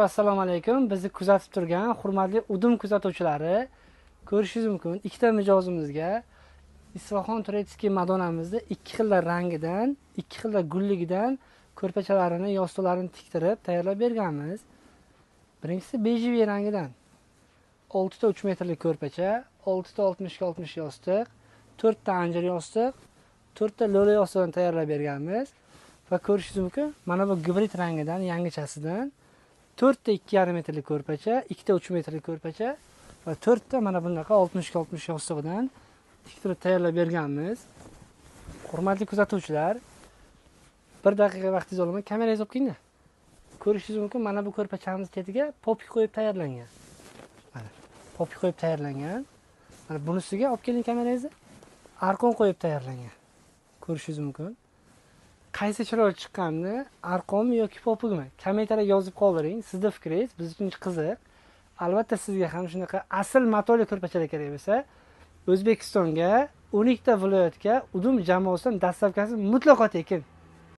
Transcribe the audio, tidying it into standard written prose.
Assalomu alaykum. Bizni kuzatib turgan hurmatli Udum kuzatuvchilari, ko'rishingiz mumkin, ikkita mijozimizga Isfaxon турецкий madonamizda ikki xil rangidan, ikki xil gulligidan ko'rpachalarini, yostiqlarini tiktirib tayyorlab berganmiz. Birinchisi bejiviy rangidan 6 ta 3 metrlik ko'rpacha, 6 ta 60 ga 60 yostiq, 4 ta anjir yostiq, 4 ta lo'la yostiqdan tayyorlab berganmiz. Va ko'rishingiz mumkin, mana bu gibrid rangidan, yangichasidan 4 ta 2,5 metrlik ko'rpacha, 2 ta 3 metrlik ko'rpacha va 4 ta mana bunaqa 60 ga 60 yostiqdan tiktirib tayyorlab berganmiz. Hurmatli kuzatuvchilar, bir daqiqa vaqtingizni olaman, kamerangizni olib kelinglar. Ko'rishingiz mumkin, mana bu ko'rpachamiz ketiga popik qo'yib tayyorlangan. Mana popik qo'yib tayyorlangan. Mana bunisiga olib keling kamerangizni. Arqon qo'yib tayyorlangan. Ko'rishingiz mumkin. Qaysi chiroyli chiqqanini, arqonmi yoki popikmi? Kommentariyaga yozib qoldiring. Sizning fikringiz biz uchun qiziq. Albatta sizga ham shunaqa asl matoli ko'rpachalar kerak bo'lsa, O'zbekistonga 12 ta viloyatga Udum jamoasidan dastavkasi mutlaqo tekin.